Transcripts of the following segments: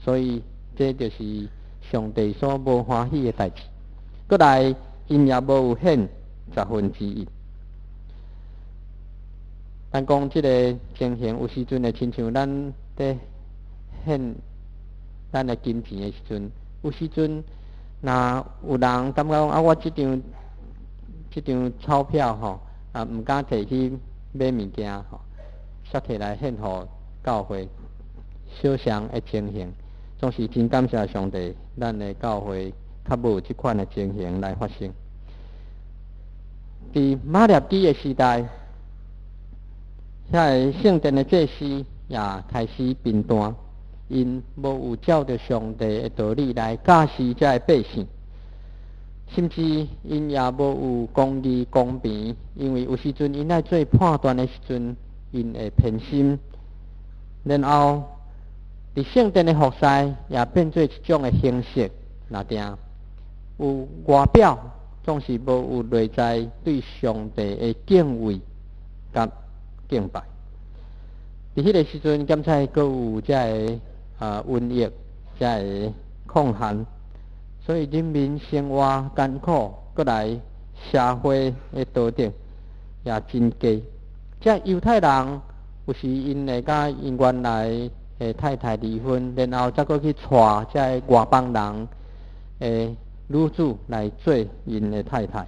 所以這就是上帝所無歡喜的代誌。閣來，𪜶也無有獻十分之一。咱講這个情形，有時陣會親像咱佇獻咱的金錢的時陣，有時陣若有人感覺講啊，我這張鈔票吼，啊，毋敢提去買物件吼，煞提來獻予教會，相像的情形，總是真感謝上帝，咱的教會較無這款的情形來發生。佇瑪拉基的時代，遐个聖殿的祭司也開始貧惰，𪜶無有照著上帝的道理來教示遮个百姓，甚至𪜶也無有公義公平，因為有時陣𪜶愛做判斷的時陣，𪜶會偏心，然後佇聖殿的服侍也變做一種的形式，若定有外表，總是無有內在對上帝的敬畏佮敬拜。佇彼个時陣，敢才閣有遮个瘟疫，遮个抗旱，所以人民生活艱苦，閣來社會的道德也真低。遮猶太人有時𪜶會佮𪜶原來的太太離婚，然後才閣去娶遮个外邦人的女子來做𪜶的太太。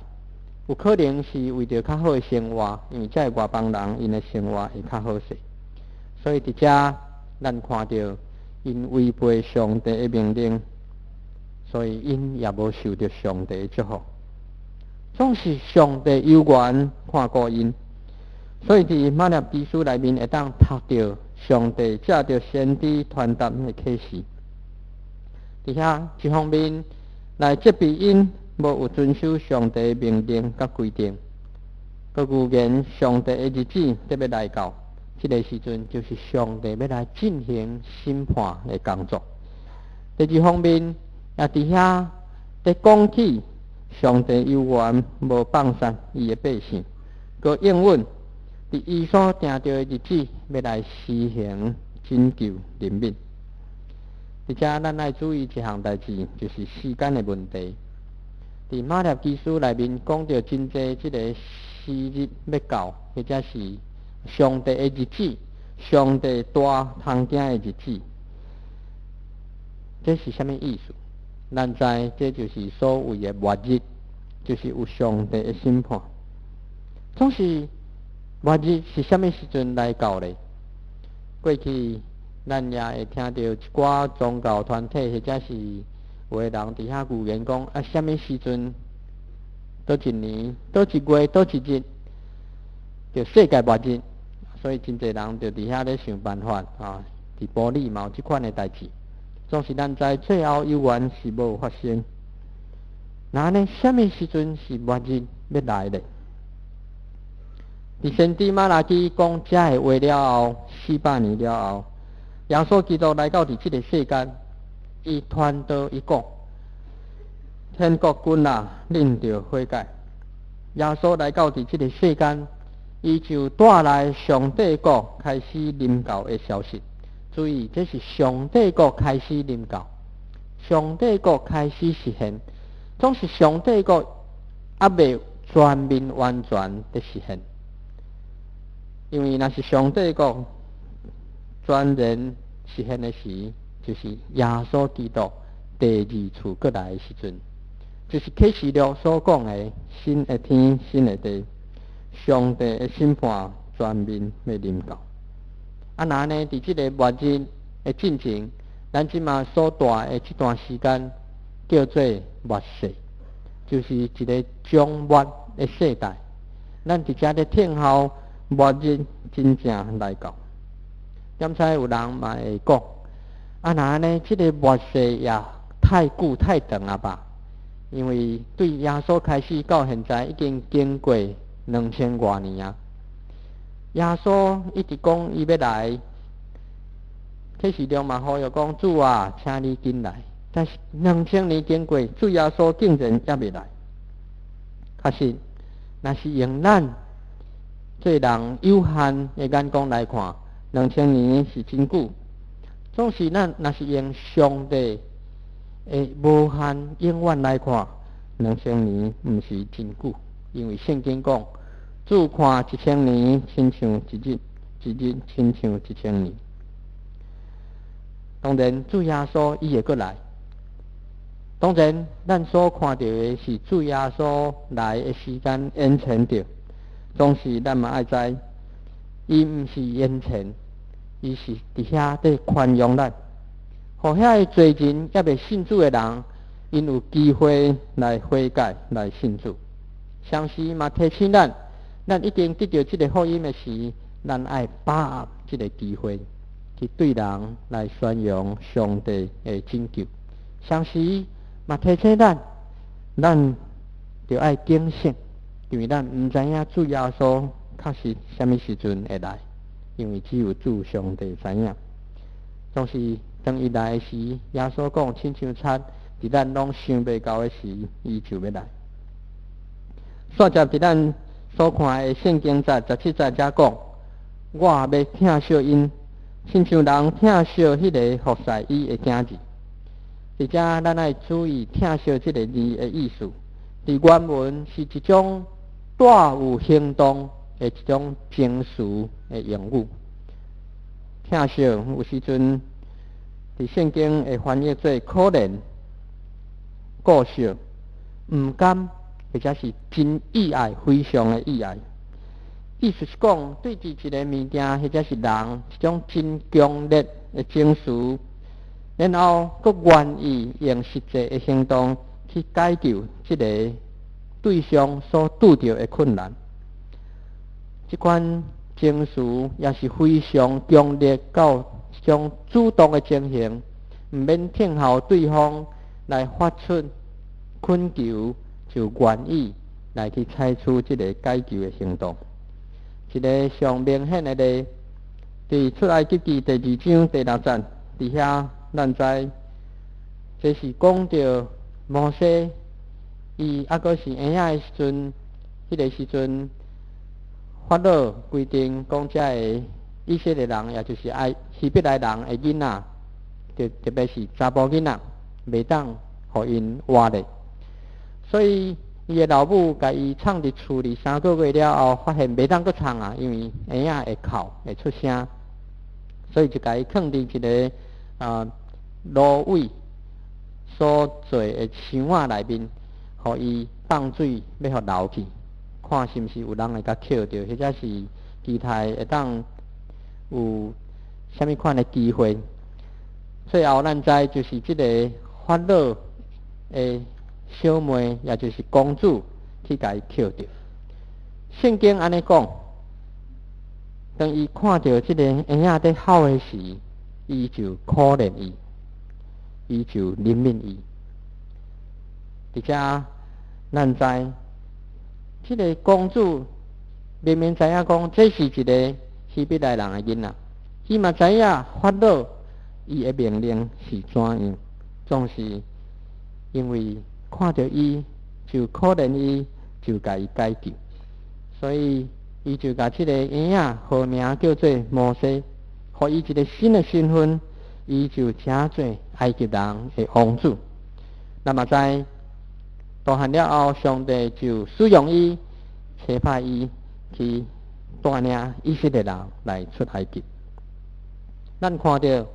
有可能是為著較好的生活，因為遮个外邦人𪜶的生活會較好勢。所以佇遮咱看著𪜶違背上帝的命令，所以𪜶也無受著上帝的祝福。總是上帝猶原看顧𪜶，所以佇瑪拉基書內面會當讀著上帝藉著先知傳達的啟示。佇遐一方面來責備𪜶無有遵守上帝命令佮規定，閣預言上帝的日子得欲來到，這个時陣就是上帝欲來進行審判的工作。第二方面，也佇遐佇講起上帝猶原無放殺伊的百姓，閣應允佇伊所定著的日子，欲來施行拯救人民。佇遮咱愛注意一項代誌，就是時間的問題。佇瑪拉基書內面講著真濟，這个時日欲到，或者是上帝的日子，上帝大通驚的日子，這是啥物意思？咱知這就是所謂的末日，就是有上帝的審判。總是末日是啥物時陣來到咧？過去咱也會聽著一寡宗教團體或者是有的人佇遐預言講啊，啥物時陣，佗一年，佗一月，佗一日，就世界末日。所以真濟人就佇遐咧想辦法啊，佇埔里嘛有這款的代誌。總是咱知最後猶原是無發生。那按呢，啥物時陣是末日欲來咧？佇先知瑪拉基講遮个話了後，400年了後，耶穌基督來到佇這个世間，伊傳道伊講：天國近啦，恁著悔改。耶穌來到佇這个世間，伊就帶來上帝國開始臨到的消息。注意，這是上帝國開始臨到，上帝國開始實現，總是上帝國猶未全面完全的實現。因為若是上帝國全然實現的時，就是耶穌基督第二次閣來的時陣，就是啟示錄所講的新的天、新的地，上帝的審判全面欲臨到。啊，若按呢，佇這个末日的進程，咱這馬所蹛的這段時間叫做末世，就是一个終末的世代。咱佇遮咧等候末日真正來到。點知有人嘛會講，啊，若按呢，這个末世也太久太長啊吧？因為對耶穌開始到現在已經經過2000外年啊。耶穌一直講伊欲來，啟示錄嘛呼籲講主啊，請你緊來。但是2000年經過，主耶穌竟然猶未來。確實，若是用咱做人有限的眼光來看，兩千年是真久。總是咱若是用上帝的無限永遠來看，2000年毋是真久，因為聖經講，主看一千年親像一日，一日親像一千年。當然，主耶穌伊會閣來。當然，咱所看著的是主耶穌來的時間延前著，總是咱嘛愛知，伊毋是延前，伊是佇遐佇寬容咱，予遐个罪人猶未信主的人，𪜶有機會來悔改來信主。同時嘛提醒咱，咱已經得著這个福音的時，咱愛把握這个機會，去對人來宣揚上帝的拯救。同時嘛提醒咱，咱著愛警醒，因為咱毋知影主耶穌確實啥物時陣會來，因為只有主上帝知影。總是當伊來的時，耶穌講親像賊，佇咱攏想袂到的時，伊就欲來。煞接佇咱所看的聖經節17節遮講，我欲疼惜𪜶，親像人疼惜彼个服侍伊的囝兒。佇遮咱愛注意疼惜這个字的意思。佇原文是一種帶有行動的一種情緒的用語。疼惜有時陣佇聖經會翻譯做可憐、顧惜、毋甘，或者是真意愛、非常的意愛。意思是講，對佇一个物件或者是人一種真強烈的情緒，然後閣願意用實際的行動去解救這个對象所拄著的困難。這款情緒也是非常強烈到一種主動的情形，毋免聽候對方來發出懇求，就願意來去採取這个解救的行動。一个上明顯的例，佇出埃及記第二章第六節，佇遐咱知，這是講著摩西，伊猶閣是嬰仔的時陣，彼个時陣，法老規定講，遮个以色列人，也就是愛希伯來人的囡仔，特別是查埔囡仔，袂當予𪜶活咧。所以伊的老母共伊藏佇厝裡3個月了後，發現袂當閣藏啊，因為嬰仔會哭會出聲，所以就共伊囥佇一个蘆葦所做的箱仔內面，予伊放水欲予流去，看是毋是有人會共抾著，或者是其他會當有啥物款的機會。最後咱知就是這个法老的小妹，也就是公主去共伊抾著。聖經按呢講，當伊看著這个嬰仔佇哭的時，伊就可憐伊，伊就憐憫伊。佇遮咱知，這个公主明明知影講這是一个希伯來人的囡仔，伊嘛知影法老伊的命令是怎樣，總是因為看著伊就可憐伊，就共伊解救，所以伊就共這个嬰仔號名叫做摩西，予伊一个新的身份，伊就成做埃及人的王子。咱嘛知，大漢了後，上帝就使用伊，差派伊去帶領以色列人來出埃及。咱看著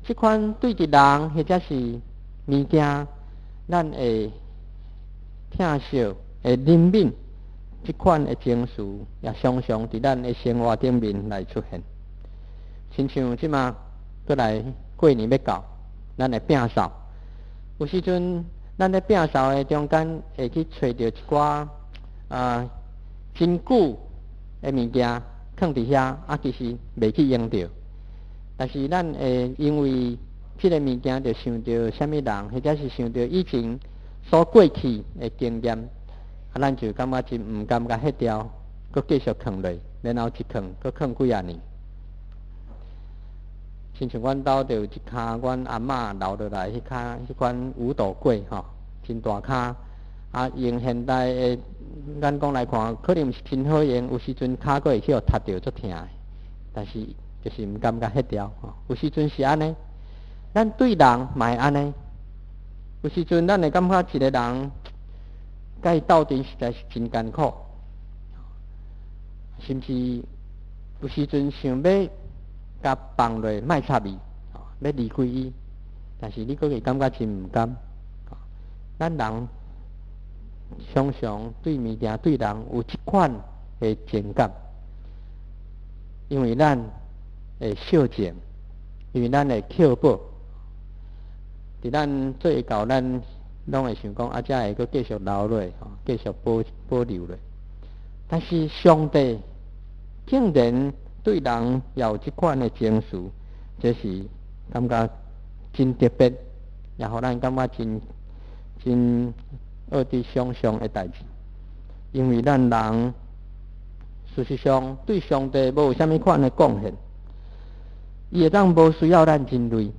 這款對佇人或者是物件，咱會疼惜、會憐憫這款的情緒，也常常佇咱的生活頂面來出現。親像這馬閣來過年欲到，咱會摒掃。有時陣，咱咧摒掃的中間，會去揣著一寡真舊的物件，囥佇遐，啊，其實袂去用著。但是咱會因為這个物件，就想著啥物人，或者是想著以前所過去的經驗，啊，咱就感覺真毋甘共彼掉，閣繼續囥落，然後一囥，閣囥幾仔年。親像阮兜就有一跤，阮阿嬤留落來彼跤，彼款五斗櫃吼，真大跤。啊，用現代的眼光來看，可能毋是真好用，有時陣跤閣會去予踢著足疼的。但是就是毋甘共彼掉吼，有時陣是按呢。咱對人嘛會按呢。有時陣咱會感覺一個人，佮伊鬥陣實在是真艱苦，甚至有時陣想欲共放落，莫插伊，欲離開伊，但是你閣會感覺真毋甘。咱人常常對物件、對人有這款的情感，因為咱會惜情，因為咱會刻薄。佇咱做會到，咱攏會想講啊，這會閣繼續留落，吼，繼續保留落。但是上帝竟然對人也有這款的情緒，這是感覺真特別，也予咱感覺真真學佇想像的代誌。因為咱人事實上對上帝無啥物款的貢獻，伊會當無需要咱人類，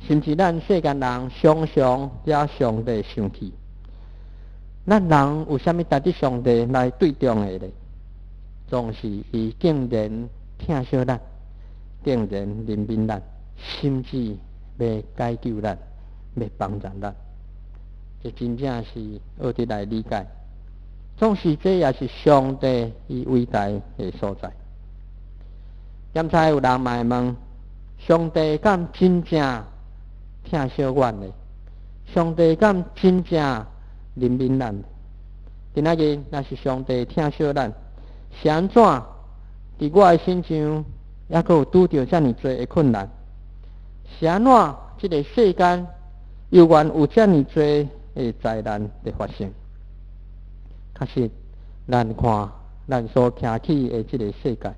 甚至咱世間人常常惹上帝生氣。咱人有啥物值得上帝來對中的咧？總是伊竟然疼惜咱，竟然憐憫咱，甚至欲解救咱，欲幫助咱。這真正是學得來理解。總是這也是上帝伊偉大的所在。檢查有人嘛會問：上帝敢真正疼惜阮呢？上帝敢真正憐憫咱？今仔日若是上帝疼惜咱，是按怎佇我的身上猶閣有拄著遮爾濟的困難？是按怎這个世間猶原有遮爾濟的災難佇發生？確實，咱看咱所徛起的這个世界，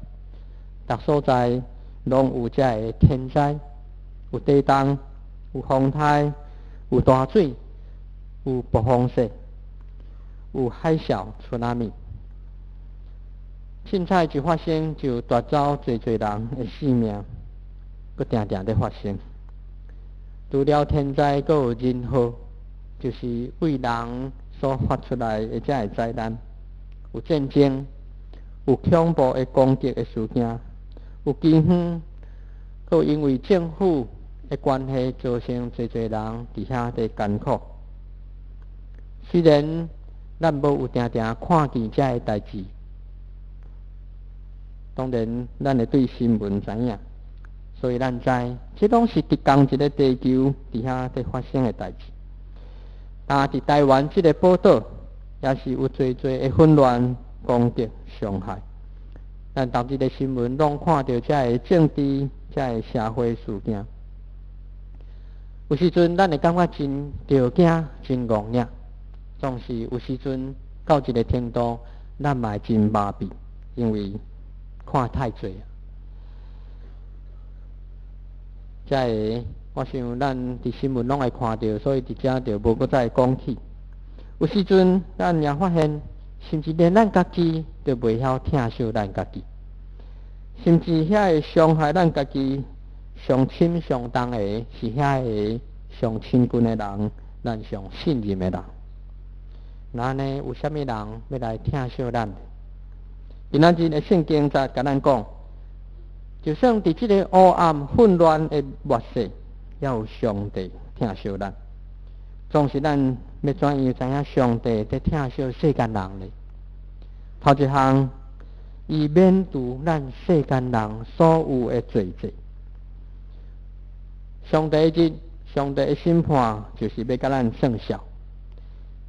逐所在攏有遮个天災，有地動，有風颱，有大水，有暴風雪，有海嘯、tsunami。凊彩一發生，就奪走濟濟人的性命，閣定定佇發生。除了天災，閣有人禍，就是為人所發出來的這个災難。有戰爭，有恐怖的攻擊的事件，有饑荒，閣有因為政府的關係，造成濟濟人佇遐佇艱苦。雖然咱無有定定看見這个代誌，當然咱會對新聞知影，所以咱知這攏是佇仝一个地球佇遐佇發生的代誌。但佇台灣這个寶島，也是有濟濟的混亂、攻擊、傷害。咱逐日的新聞攏看著這个政治、這个社會事件。有時陣咱會感覺真著驚、真戇領，總是有時陣到一个程度，咱嘛會真麻痺，因為看太濟啊。這个我想咱佇新聞攏會看著，所以佇遮就無閣再講起。有時陣咱也發現，甚至連咱家己都袂曉疼惜咱家己，甚至遐個傷害咱家己上深上重的是遐个上親近的人，咱上信任的人。那按呢，有啥物人欲來疼惜咱？今仔日的聖經在共咱講，就算佇這个黑暗混亂的末世，也有上帝疼惜咱。總是咱欲怎樣知影上帝佇疼惜世間人呢？頭一項，伊免除咱世間人所有的罪債。上帝的日，上帝的審判，就是欲共咱算數。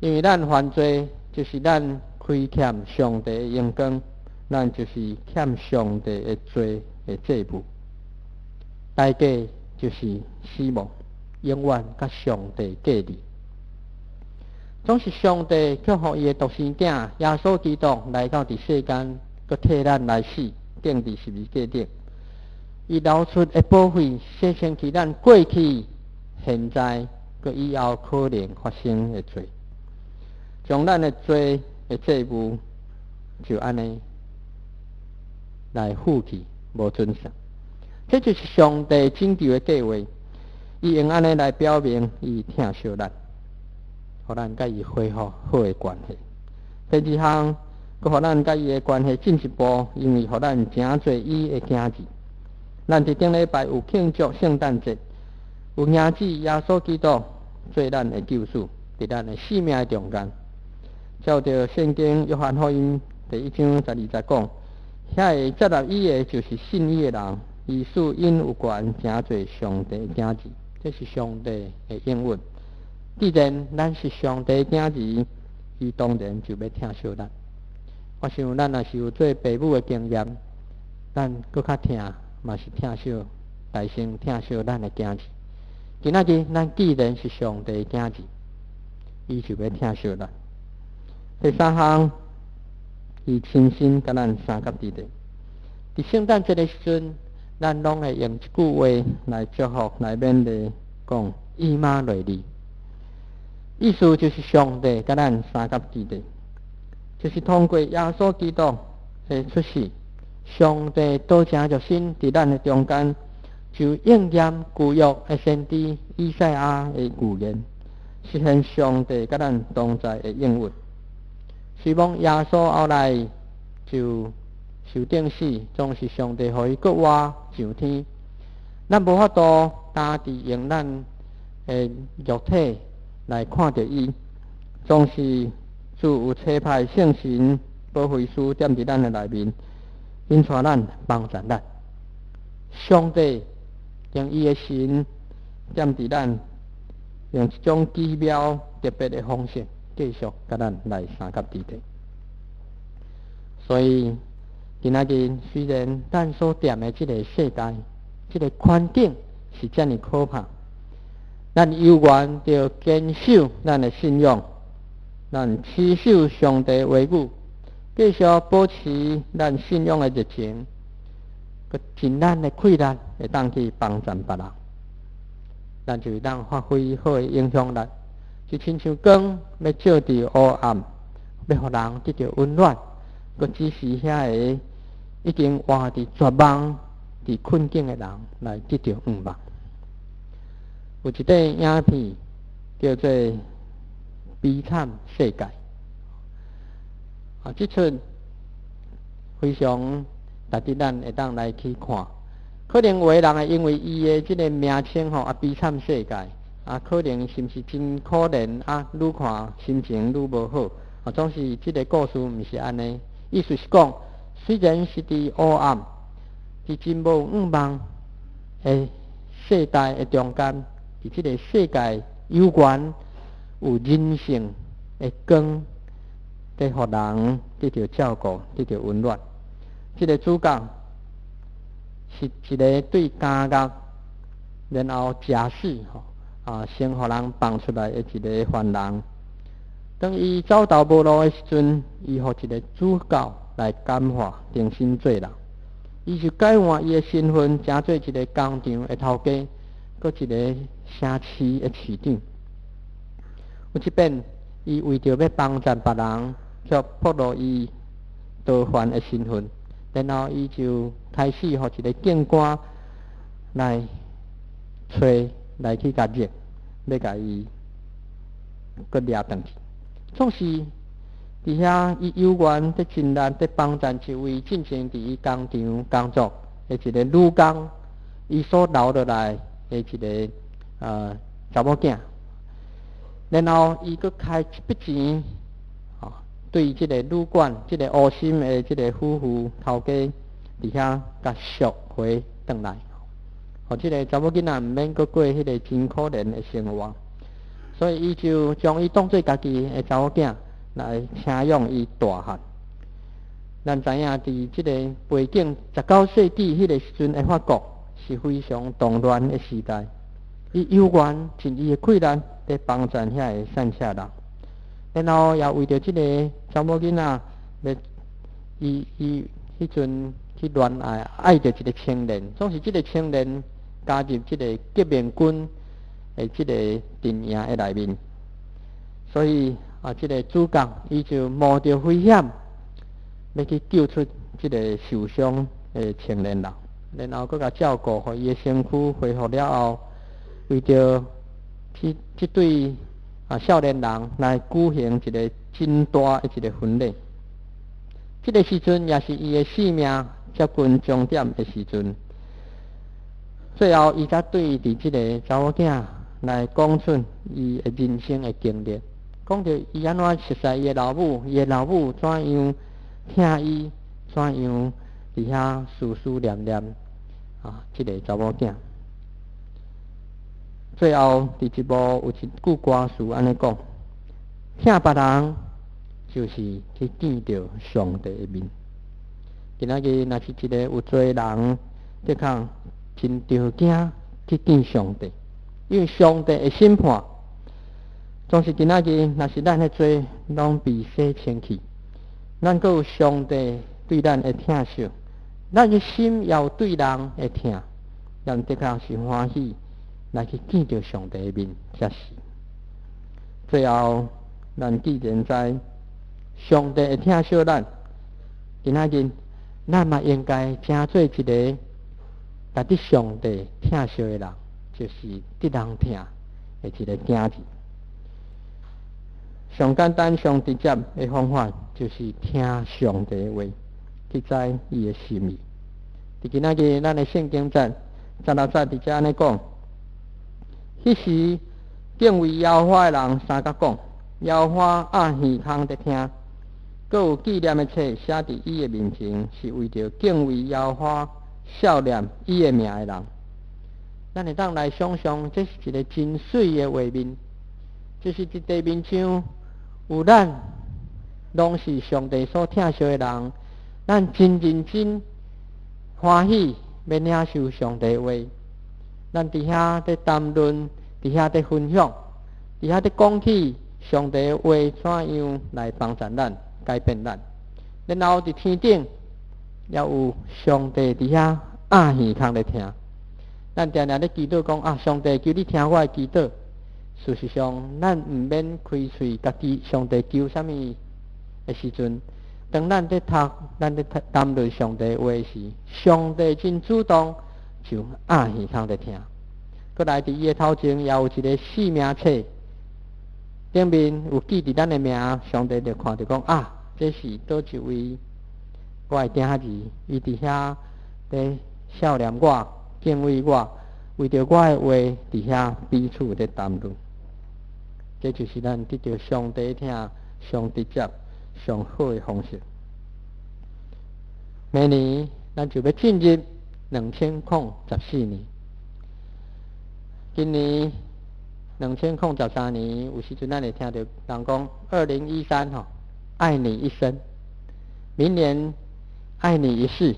因為咱犯罪，就是咱虧欠上帝的榮光，咱就是欠上帝的罪的債務。代價就是死亡，永遠佮上帝隔離。總是上帝卻予伊的獨生子耶穌基督來到佇世間，閣替咱來死，釘佇十字架頂。伊流出的寶血，洗清去咱過去、現在、閣以後可能發生的罪，將咱的罪的債務就按呢來付去，無準算。這就是上帝拯救的計劃，伊用按呢來表明伊疼惜咱，予咱佮伊恢復好的關係。第二項，閣予咱佮伊的關係進一步，因為予咱成做伊的囝兒。咱佇頂禮拜有慶祝聖誕節，有兄子耶穌基督做咱的救主，佇咱的生命的中間。照著聖經約翰福音第一章十二節講，遐會接納伊的，就是信伊的人，伊賜𪜶有權成做上帝的囝兒，這是上帝的應允。既然咱是上帝的囝兒，伊當然就欲疼惜咱。我想咱若是有做爸母的經驗，咱閣較疼，嘛是疼惜，大聲疼惜咱的囝兒。今仔日咱既然是上帝的囝兒，伊就欲疼惜咱。第三項，伊親身佮咱相佮佇咧。佇聖誕節的時陣，咱攏會用一句話來祝福、來勉勵，講以馬內利。意思就是上帝佮咱相佮佇咧，就是通過耶穌基督的出世，上帝道成肉身佇咱的中間，就應驗舊約的先知以賽亞的預言，實現上帝佮咱同在的應允。雖罔耶穌後來就受釘死，總是上帝予伊閣活上天。咱無法度單佇用咱的肉體來看著伊，總是主有差派聖神保惠師踮佇咱的內面，引帶咱幫助咱。上帝用伊的神踮佇咱，用一種奇妙特別的方式，繼續佮咱來相佮佇咧。所以今仔日雖然咱所踮的這個世界、這個環境是遮爾可怕，咱猶原著堅守咱的信仰，咱持守上帝話語，繼續保持咱信仰的熱情，閣盡咱的氣力，會當去幫助別人，咱就會當發揮好的影響力。就親像光欲照佇黑暗，欲予人得著溫暖，閣指示遐个已經活佇絕望、佇困境的人來得著向望。有一塊影片叫做《悲慘世界》，啊，這齣非常值得咱會當來去看。可能有的人會因為伊的這个名稱吼啊，悲慘世界。啊，可能是毋是真可憐啊？愈看心情愈無好。啊，總是這个故事毋是按呢。意思是講，雖然是佇黑暗、佇真無向望的世代的中間，佇這个世界猶原有人性的光，佇予人得著照顧、得著溫暖。這个主角是一个對監獄，然後假釋吼。啊，先予人放出來的一个犯人，當伊走投無路的時陣，伊予一个主教來感化，重新做人。伊就改換伊的身份，成做一个工廠的頭家，閣一个城市的市長。有一擺，伊為著欲幫助別人，卻暴露伊逃犯的身份，然後伊就開始予一个警官來揣來去共抓，欲共伊閣掠轉去。總是佇遐，伊猶原佇盡力佇幫助一位進前佇伊工廠工作的一个女工，伊所留落來的一个查某囝。然後伊閣開一筆錢，吼，對這个旅館、這个烏心的這个夫婦頭家佇遐共贖回轉來，予這个查某囡仔毋免閣過彼个真可憐的生活，所以伊就將伊當做家己的查某囝來請養伊大漢。咱知影佇這个背景，19世紀彼个時陣的法國是非常動亂的時代，伊猶原盡伊的氣力佇幫助遐个散赤人，然後也為著這个查某囡仔，欲伊伊彼陣去戀愛，愛著一个青年，總是這个青年加入這个革命軍的這个陣營的內面，所以啊，這个主角伊就冒著危險，欲去救出這个受傷的青年人，然後閣共照顧，予伊的身軀恢復了後，為著這對啊少年人來舉行一个真大的一个婚禮。這个時陣也是伊的生命接近終點的時陣。最後，伊才對佇這个查某囝來講出伊的人生的經歷，講著伊按怎熟似伊的老母，伊的老母怎樣疼伊，怎樣佇遐思思念念啊，這个查某囝。最後，佇一幕有一句歌詞按呢講：疼別人就是去見著上帝的面。今仔日若是一个有罪人，的確真著驚去見上帝，因為上帝會審判。總是今仔日，若是咱的罪攏被洗清去，咱閣有上帝對咱的疼惜，咱的心也有對人的疼，咱的確是歡喜來去見著上帝的面，才是。最後，咱既然知上帝會疼惜咱，今仔日咱嘛應該成做一个值得上帝疼惜的人，就是得人疼的一个囝兒。上簡單、上直接的方法，就是聽上帝的話，去知伊的心意。佇今仔日咱的聖經節16節佇遮按呢講：彼時敬畏耶和華的人相佮講，耶和華掩耳孔佇聽，閣有紀念的冊寫佇伊的面前，是為著敬畏耶和華、數念伊的名的人。咱會當來想像，這是一个真媠的畫面，就是佇地面上有咱，攏是上帝所疼惜的人，咱真認真歡喜欲領受上帝的話，咱佇遐佇談論，佇遐佇分享，佇遐佇講起上帝的話怎樣來幫助咱、改變咱。然後佇天頂也有上帝佇遐掩耳孔咧聽。咱定定咧祈禱講啊，上帝求你聽我的祈禱。事實上，咱毋免開喙家己上帝求啥物的時陣，當咱佇讀、咱佇談論上帝話時，上帝真主動就掩耳孔佇聽。閣來佇伊的頭前，也有一个姓名冊，頂面有記佇咱的名，上帝就看著講啊，這是佗一位我的囝兒，伊佇遐咧數念我、敬畏我，為著我的話佇遐彼此咧談論。這就是咱得著上帝疼上直接、上好的方式。明年咱就欲進入2014年。今年2013年，有時陣咱會聽著人講2013吼，愛你一生；明年愛你一世。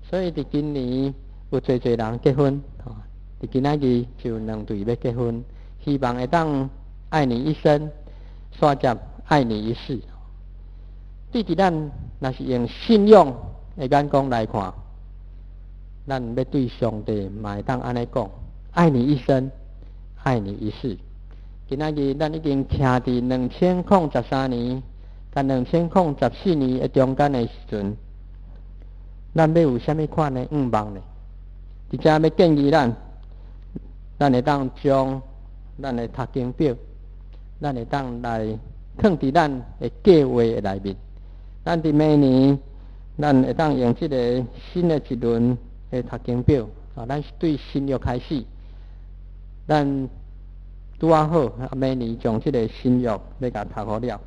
所以佇今年有濟濟人結婚，吼，佇今仔日就有兩對欲結婚，希望會當愛你一生，煞接愛你一世。對佇咱若是用信仰的眼光來看，咱欲對上帝嘛會當按呢講：愛你一生，愛你一世。今仔日咱已經徛佇2013年佮2014年的中間的時陣，咱欲有啥物款的願望呢？佇遮欲建議咱，咱會當將咱的讀經表，咱會當來囥佇咱的計劃的內面。咱佇明年，咱會當用這个新的一輪的讀經表啊，咱是對新約開始，咱拄仔好，明年將這个新約欲共讀予了。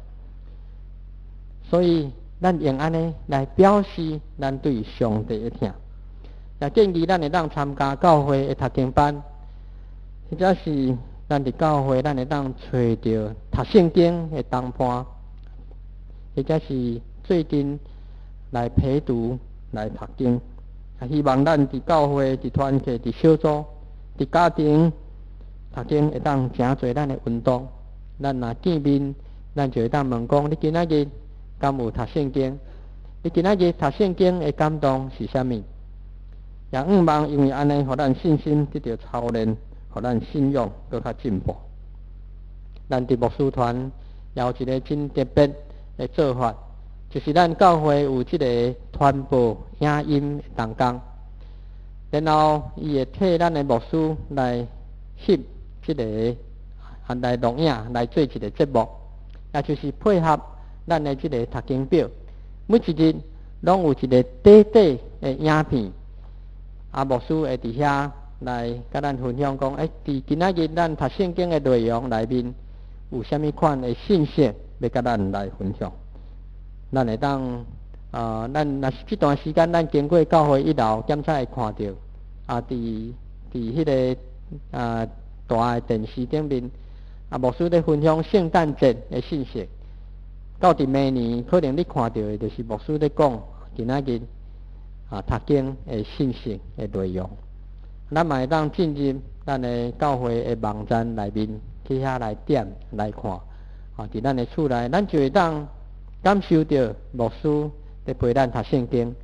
所以，咱用按呢來表示咱對上帝的疼。也建議咱會當參加教會的讀經班，或者是咱佇教會，咱會當揣著讀聖經的同伴，或者是做陣來陪讀來讀經。也希望咱佇教會、佇團契、佇小組、佇家庭讀經，會當成做咱的運動。咱若見面，咱就會當問講：你今仔日敢有讀聖經？你今仔日讀聖經的感動是啥物？也向望因為按呢，予咱信心得著操練，予咱信仰閣較進步。咱佇牧師團也有一个真特別的做法，就是咱教會有這个傳播影音的同工，然後伊會替咱的牧師來翕這个來錄影來做一个節目，也就是配合咱的這个讀經表，每一日攏有一个短短的影片，啊，牧師會佇遐來佮咱分享講，佇今仔日咱讀聖經的內容內面有啥物款的信息欲佮咱來分享。咱會當啊，咱若是這段時間，咱經過教會一樓檢查會看著啊，佇彼个大的電視頂面，牧師咧分享聖誕節的信息。到佇明年，可能你看著的就是牧師咧講今仔日讀經的信息的內容。咱嘛會當進入咱的教會的網站內面去遐來點來看。佇咱的厝內，咱就會當感受著牧師佇陪咱讀聖經，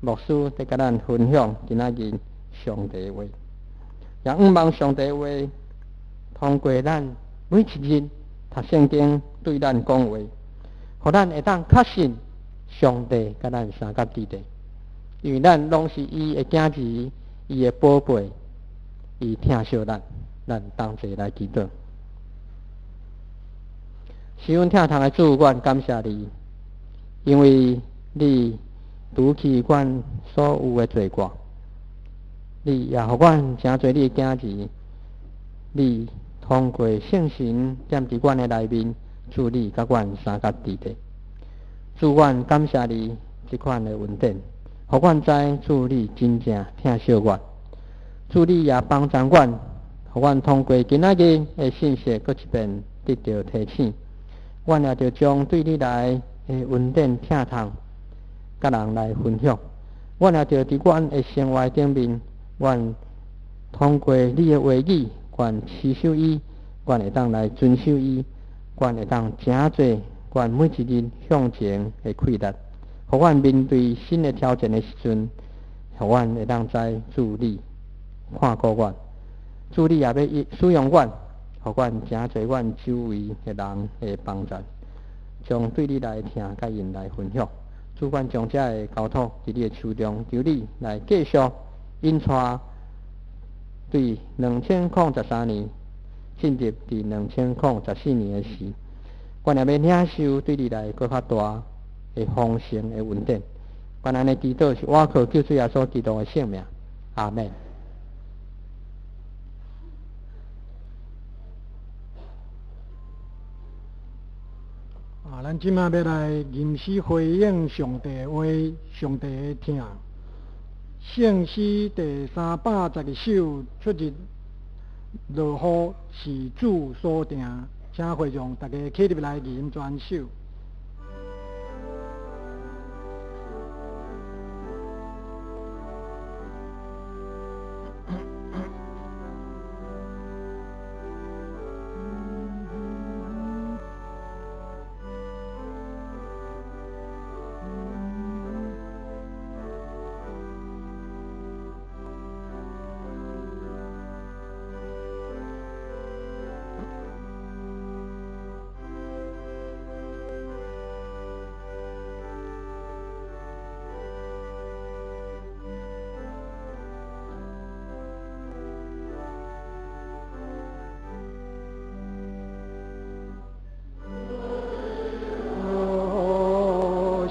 牧師佇佮咱分享今仔日上帝話。也向望上帝話通過咱每一日讀聖經對咱講話，予咱會當確信上帝佮咱相佮佇咧，因為咱攏是伊的囝兒，伊的寶貝，伊疼惜咱，咱同齊來祈禱。是阮疼痛的主，阮感謝你，因為你除去阮所有的罪過，你也予阮成做你的囝兒，你通過聖神踮佇阮的內面，主你佮阮相佮佇咧。主，阮感謝你這款的恩典，予阮知主你真正疼惜阮。主你也幫助阮，予阮通過今仔日的信息，閣一遍得著提醒。阮也著將對你來的恩典疼痛，佮人來分享。阮也著佇阮的生活頂面，阮通過你的話語，阮持守伊，阮會當來遵守伊，阮會當誠濟阮每一日向前的氣力，予阮面對新的挑戰的時陣，予阮會當知主你看顧阮，主你也欲使用阮，予阮誠濟阮周圍的人的幫助，將對你來疼佮𪜶來分享。主，阮將這个交託佇你的手中，求你來繼續引帶對2013年進入佇2014年的時，阮也欲領受對你來閣較大的豐盛的恩典。阮按呢祈禱是倚靠救主耶穌基督的聖名，阿們。咱這馬欲來吟詩回應上帝的話，上帝的疼。聖詩第312首出日落雨是主所定，請會眾大家起立來吟全首。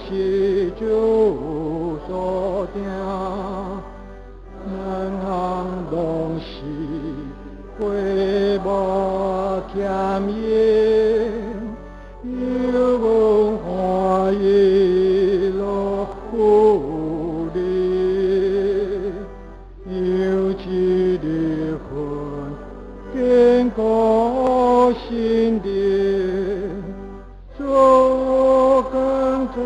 是主所定，咱行攏是過無欠用，有阮歡喜樂有你，有一日魂堅固心靈，做工作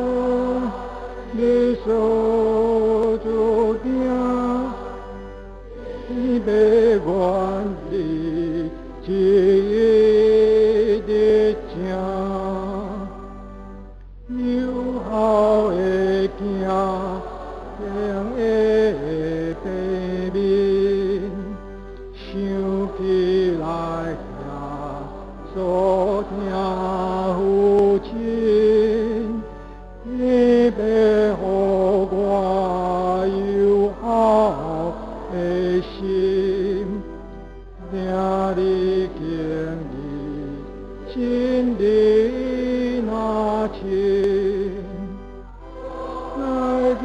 你所注定，你欲愿你这一日正，有效的行，定会避免，想起來耶穌疼父親，伊欲予我有好的心，聽你經義，真理若親，來經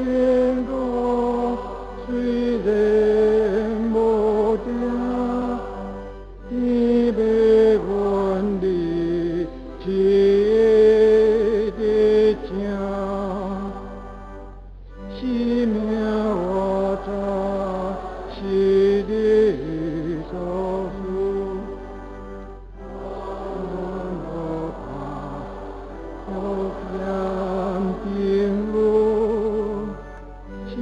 過雖然無定，一日正，生命活在是你所賜。我怕有險平路，生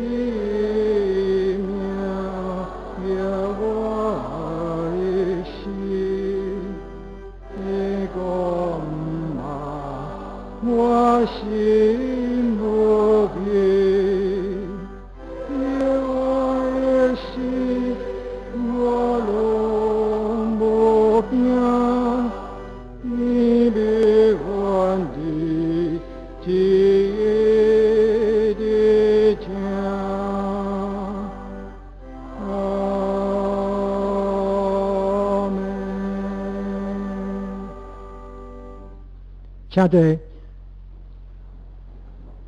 命掠我的心，你講嘛，我心無變，我的心我攏無驚，你欲願意一日正。阿門。請坐。